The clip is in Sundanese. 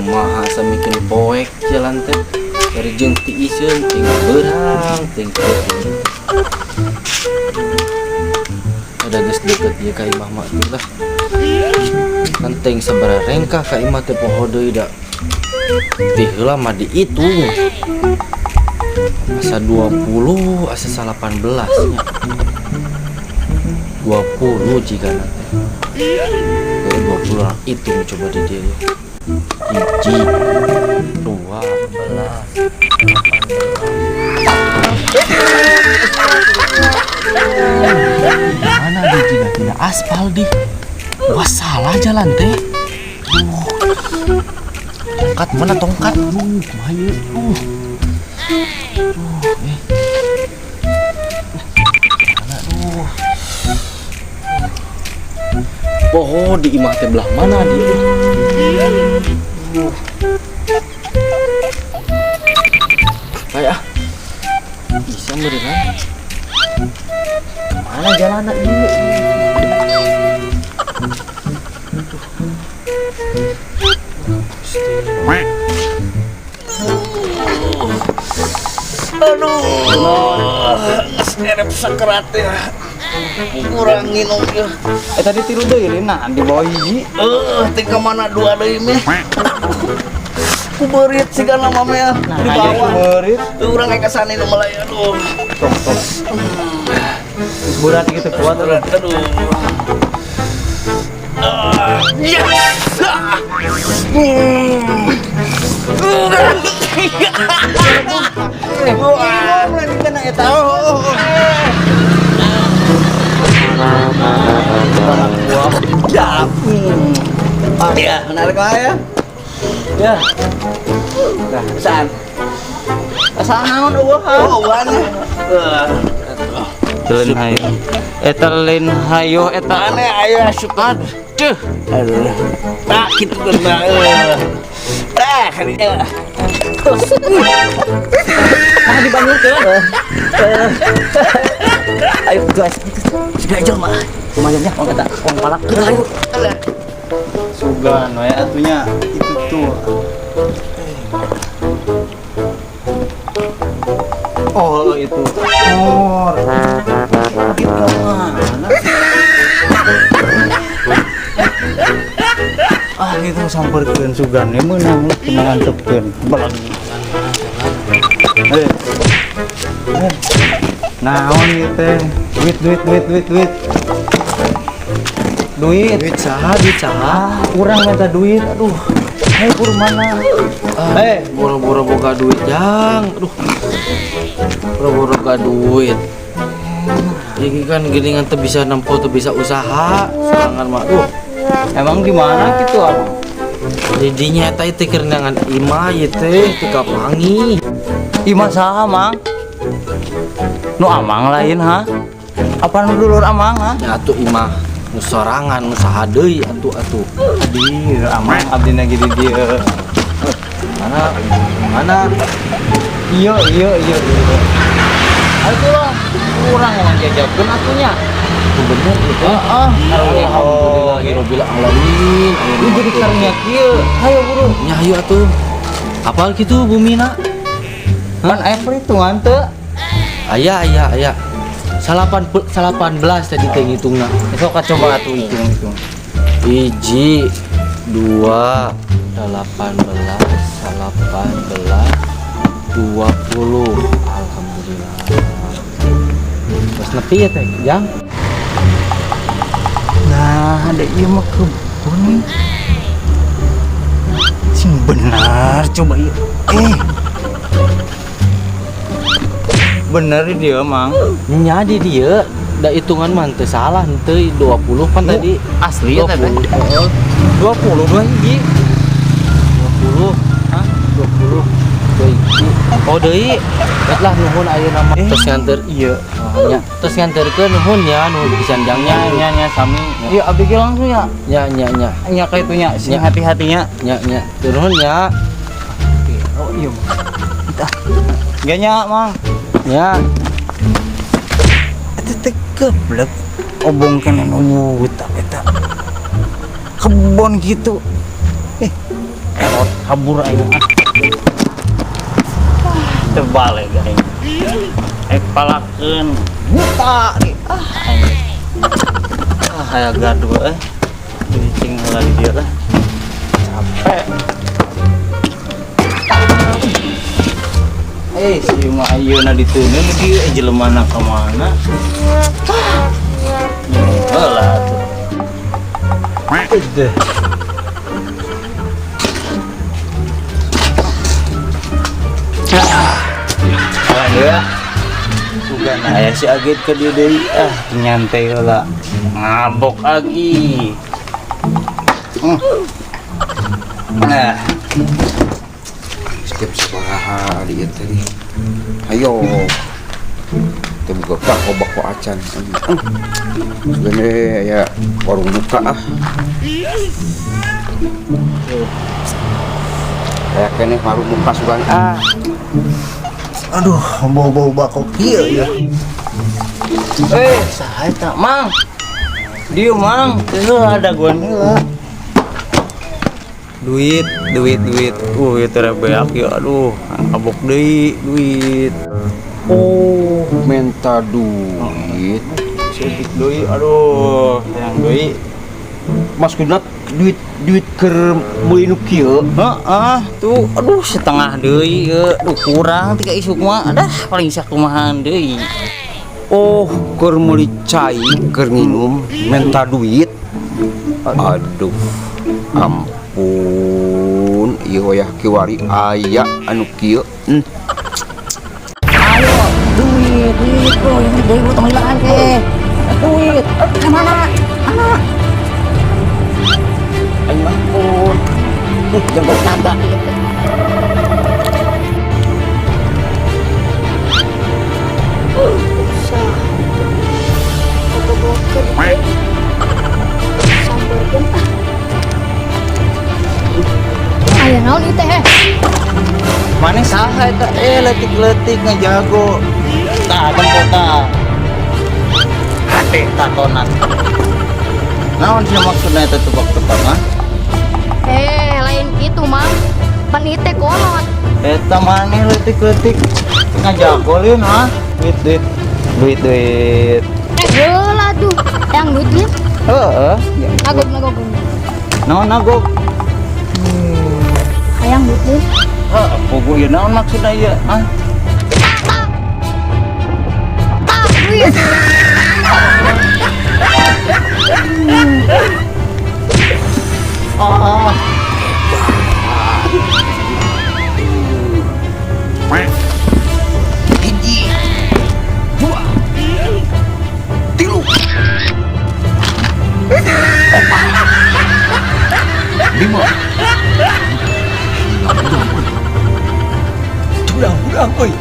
Kumaha samikin poek jalan teh. Dari jeung tiiseun ting beurang ting peuting. Ada geus deket ieu ka imah mah tuh lah. Kan teuing sabaraha rengkah ka imah teh poho deui da. Ti heula mah dihitung. Asa 20, asa 18 nya. 20 jika nanti. 20 orang hitung coba di dia ya. Hiji, dua, belas, 18. Mana di jika tidak aspal di? Wah, salah jalan teh. Duh. Tongkat mana tongkat? Duh, kumaha ieu? Duh. Duh, eh. Mana duh. Poho di imah teh belah mana di? Duh. Kayak ah. Bisa meureunna. Mana jalanna ieu? Duh. Gusti. Aduh, serep sekerat ya. Kurang nginum ya. Eh, tadi tilu deui lina di bawah hiji. Eh, tinggal mana dua deui meh. Ku beurit sigana mah meh Nah, di aja bawah. Beurit. Tuh urang aya kasani nu mulai aduh. Tok tok. Terus berat gitu kuat. Berat, aduh. Ah, yes. Ah. Hmm. Wah, lain kena eta. Ya. Ya, menarik lah ya. Ya. Nah, saan? Asal naon eueuh? Oh, eueuhan ya. Eh, Lain hayo. Eta lain hayo eta. Mana ayo asup. Aduh. Aduh. Tak gitu kan eh. Ah, kali ya. Mah dibanjurkeun. Ayo guys. Sudah aja mah. Lumayan ya, uang eta, uang palak. Ayo. Alah. Sugan we atunya itu tuh. Oh, itu. Oh. Tapi kemana? Ah, itu samperkeun sugan we meunang lu ngantepkeun. Belag. Eh. Eh. Naon ieu teh? Duit duit duit duit duit. Duit. Duit saha, duit saha? Ah, kurang minta duit. Aduh. Hei, buru mana? Ah, Eh. boro-boro boga duit, Jang. Aduh. Boro-boro boga duit. Jadi kan gini kan teu bisa nempo, teu bisa usaha. Sorangan mah. Duh. Emang di mana gitu, Abang? Didinya eta teh keur neangan imah ieu teh teu kapangi. Imah saha, Mang? Nu amang lain, ha? Apa nu dulur amang, ha? Ya atuh imah nu sorangan, nu saha deui atuh atuh. Di amang abdi lagi di dieu. Mana? Mana? Iya, iya, iya, iya. Ayo lah, kurang emang jajakeun atunya. Itu bener itu. Heeh. Alhamdulillahirabbil alamin. Lu jadi karunya kieu. Hayo buru. Nya hayu atuh. Apal kitu bumina? Kan aya perhitungan teu. Aya aya aya. 18 tadi teh ngitungna. Sok coba atuh hitung-hitung. Hiji, dua, 18, 18, 20. Alhamdulillah. Terus nepi ya teh, Jang? Nah, ada ieu mah kebun. Sing benar coba ieu. Eh. Bener dia, Mang. Nya di dieu da hitungan mah teu salah henteu 20 pan tadi. Asli ya teh. 20. Heeh. 22 hiji. 20. Hah? 20. Deui. Oh deui. Bet lah nuhun ayeuna mah. Terus nganter Iya. Oh, nya. Terus nganterkeun nuhun ya, nuhun pisan jangnya. Nya nya nya sami. Iya abdi ge langsung ya. Nya nya nya. Nya ka itu nya sing Nya. hati-hatinya. Nya nya. Nuhun ya. Oh iya. Entah. Gak nya, Mang. Nya. Eta teh geblek. Obong kene nu buta eta. Kebon gitu. Eh. Erot kabur aing ah. Terbalik aing. Aing palakeun buta nih. Ah aing. Ah aya gaduh eh. Cing heula di dieu lah. Capek. Si mah ayeuna diteundeun di dieu jelemana ka mana? Heula atuh. Udah. Ya. Sugan aya si Agit ke dieu deui ah nyantai heula. Ngabok lagi. Nah, Skip sabaraha di ieu teh. Hayo. Teu boga bako bako acan. Sugan aya warung buka ah. Aya keneh warung buka sugan ah. Aduh, bau-bau bako kieu ya. Saha eta, Mang? Dieu, Mang. Heuh ada gua heula. Duit, duit, duit. Ieu teh beak ya. Aduh, ngabok deui duit. Oh, menta duit. Sedikit deui, aduh, hayang deui. Maksudna duit duit keur meuli nu kieu. Heeh, tuh, aduh setengah deui ieu. Aduh kurang tika isuk mah. Adah, paling sakumahan deui. Oh, keur meuli cai, keur nginum, menta duit. Aduh, ampun, ieu wayah kiwari aya anu kieu. Ayo, duit, duit, bro, yang gede gua tong hilangan ke. Duit, kemana? Mana? Ayo ampun. Jenggot naga. Aya naon ieu teh? Mana saha eta? Leutik-leutik ngejago. Tah, tempo tah. Hate tatonan. Naon sih maksudna eta tebak-tebak, ha? Lain kitu, Mang. Pan ieu teh kolot. Eta maneh leutik-leutik ngajago lin, ha? Duit, duit. Duit, duit. Heula tuh. Yang duit ieu. Heeh. Nagog, nagog. Naon nagog? Hayang duit ieu. Heeh, puguh ieu naon maksudna ieu, ha? Tak, duit. Ah. Hiji, dua, tilu, opat, lima. Udang, udang, oi.